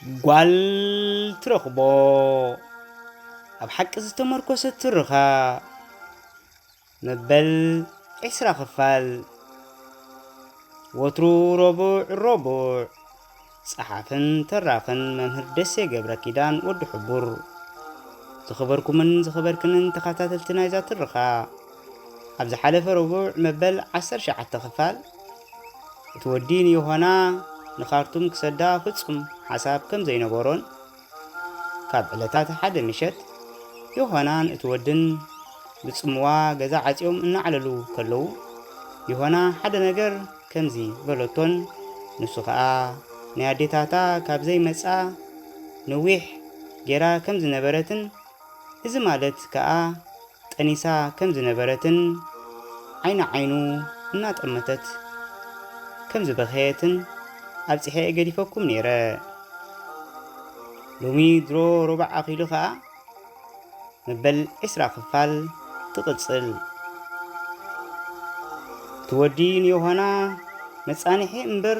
ጓል ትረኽቦ። ኣብ ሓቂ ዝተመርኮሰት ትርኻ። መበል ዕስራ ክፋል። ወትሩ ረቡዕ ረቡዕ። ጸሓፍን ተራኽን መምህር ደሴ ገብረ ኪዳን ወዲ ሕቡር። ዝኸበርኩምን ዝኸበርክንን ተኸታተልቲ ናይዛ ትርኻ፣ ኣብ ዝሓለፈ ረቡዕ መበል ዓሰርተ ትሽዓተ ክፋል፣ እቲ ወዲ ንዮሃና ንኻርቱም ክሰዳ ፍጹም ሓሳብ ከም ዘይነበሮን፣ ካብ ዕለታት ሓደ ምሸት ዮሃናን እቲ ወድን ብጽምዋ ገዛ ዓጽዮም እናዕለሉ ከለዉ፣ ዮሃና ሓደ ነገር ከምዚ በለቶን፣ ንሱ ኸኣ ናይ ኣዴታታ ካብ ዘይመጽኣ ነዊሕ ጌራ ከም ዝነበረትን፣ እዚ ማለት ከኣ ጠኒሳ ከም ዝነበረትን፣ ዓይኒ ዓይኑ እናጠመተት ከም ዝበኸየትን ኣብጺሐ ገዲፈኩም ነይረ። ሎሚ ድሮ ሮባዕ ኣኺሉ ኸኣ መበል ዕስራ ክፋል ትቕጽል። እቲ ወዲ ንዮሃና መጻንሒ እምበር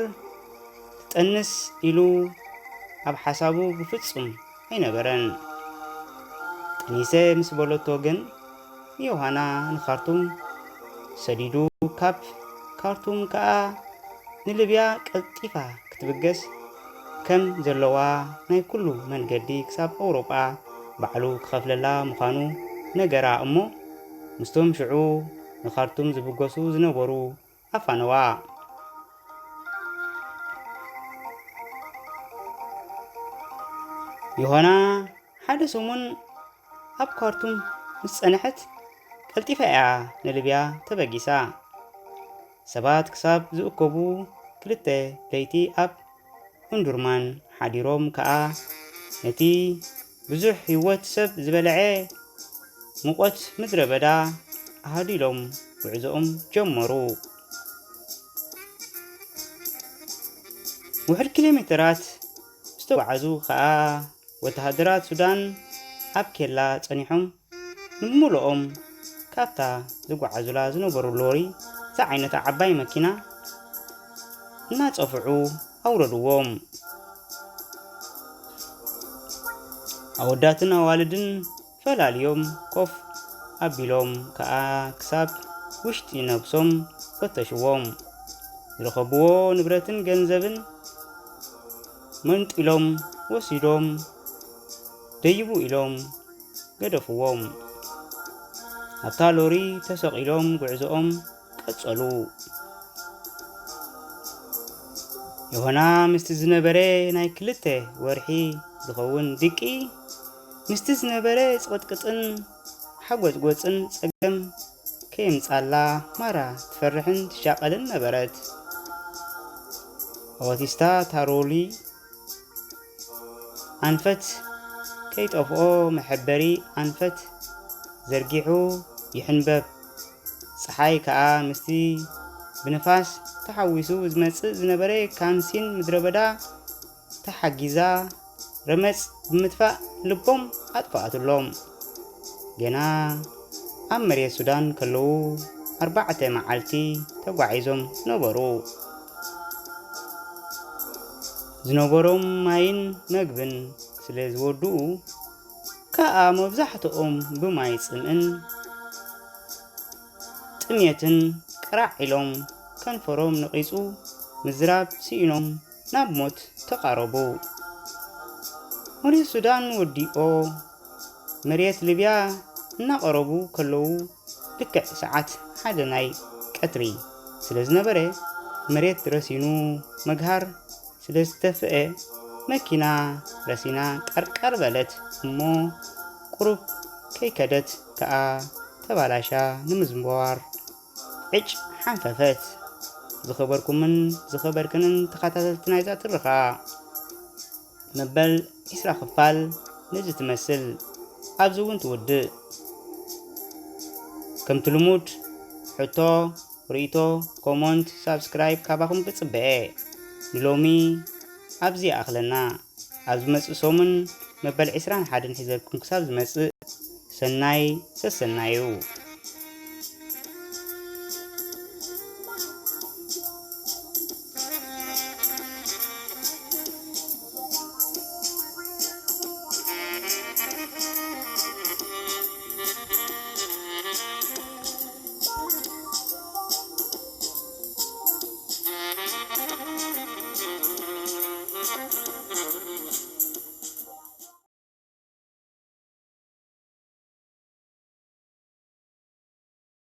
ትጠንስ ኢሉ ኣብ ሓሳቡ ብፍጹም ኣይነበረን። ጠኒሰ ምስ በለቶ ግን፣ ንዮሃና ንኻርቱም ሰዲዱ፣ ካብ ካርቱም ከኣ ንሊብያ ቀልጢፋ ክትብገስ ከም ዘለዋ፣ ናይ ኩሉ መንገዲ ክሳብ ኣውሮጳ ባዕሉ ክኸፍለላ ምዃኑ ነገራ እሞ፣ ምስቶም ሽዑ ንኻርቱም ዝብገሱ ዝነበሩ ኣፋነዋ። ዮሃና ሓደ ሰሙን ኣብ ካርቱም ምስ ጸንሐት፣ ቀልጢፋ እያ ንሊብያ ተበጊሳ። ሰባት ክሳብ ዝእከቡ፣ ክልተ ለይቲ ኣብ ኡንዱርማን ሓዲሮም ከኣ፣ ነቲ ብዙሕ ህይወት ሰብ ዝበልዐ ሙቐት ምድረ በዳ ኣሃዲሎም ጉዕዞኦም ጀመሩ። ውሑድ ኪሎ ሜተራት ምስ ተጓዓዙ ከኣ፣ ወተሃደራት ሱዳን ኣብ ኬላ ጸኒሖም ንምሉኦም ካብታ ዝጓዓዙላ ዝነበሩ ሎሪ ዝዓይነታ ዓባይ መኪና እናጸፍዑ ኣውረድዎም። ኣወዳትን ኣዋልድን ፈላልዮም ኮፍ ኣቢሎም ከኣ ክሳብ ውሽጢ ነብሶም ፈተሽዎም። ዝረኸብዎ ንብረትን ገንዘብን መንጢሎም ወሲዶም ደይቡ ኢሎም ገደፍዎም። ኣብታ ሎሪ ተሰቒሎም ጉዕዞኦም ቀጸሉ። ዮሃና ምስቲ ዝነበረ ናይ ክልተ ወርሒ ዝኸውን ድቂ፣ ምስቲ ዝነበረ ጽቕጥቅጥን ሓጎጽጎጽን ጸገም ከየምጻላ ማራ ትፈርሕን ትሻቐልን ነበረት። ኣውቲስታ ታሮሊ ኣንፈት ከይጠፍኦ መሐበሪ ኣንፈት ዘርጊሑ ይሕንበብ። ጸሓይ ከኣ ምስቲ ብንፋስ ተሓዊሱ ዝመጽእ ዝነበረ ካምሲን ምድረ በዳ ተሓጊዛ ረመጽ ብምጥፋእ ልቦም ኣጥፍኣትሎም። ገና ኣብ መሬት ሱዳን ከለዉ ኣርባዕተ መዓልቲ ተጓዒዞም ነበሩ። ዝነበሮም ማይን መግብን ስለ ዝወድኡ ከኣ መብዛሕትኦም ብማይ ጽምእን ጥምየትን ቅራዕ ኢሎም ከንፈሮም ነቒጹ ምዝራብ ስኢኖም ናብ ሞት ተቓረቡ። መሬት ሱዳን ወዲኦ መሬት ሊብያ እናቐረቡ ከለዉ ልክዕ ሰዓት ሓደ ናይ ቀትሪ ስለ ዝነበረ መሬት ረሲኑ መግሃር ስለ ዝተፍአ መኪና ረሲና ቀርቀር በለት እሞ ቁሩብ ከይከደት ከኣ ተባላሻ ንምዝንባዋር ዕጭ ሓንፈፈት። ዝኸበርኩምን ዝኸበርክንን ተኸታተልቲ ናይዛ ትርኻ መበል ዕስራ ክፋል ነዚ ትመስል ኣብዚ እውን ትውድእ። ከምቲ ልሙድ ሕቶ ርእይቶ፣ ኮሞንት፣ ሳብስክራይብ ካባኹም ክጽበ እየ። ንሎሚ ኣብዚ ይኣኽለና። ኣብ ዝመጽእ ሰሙን መበል ዕስራን ሓደን ሒዘልኩም ክሳብ ዝመጽእ ሰናይ ሰሰናዩ።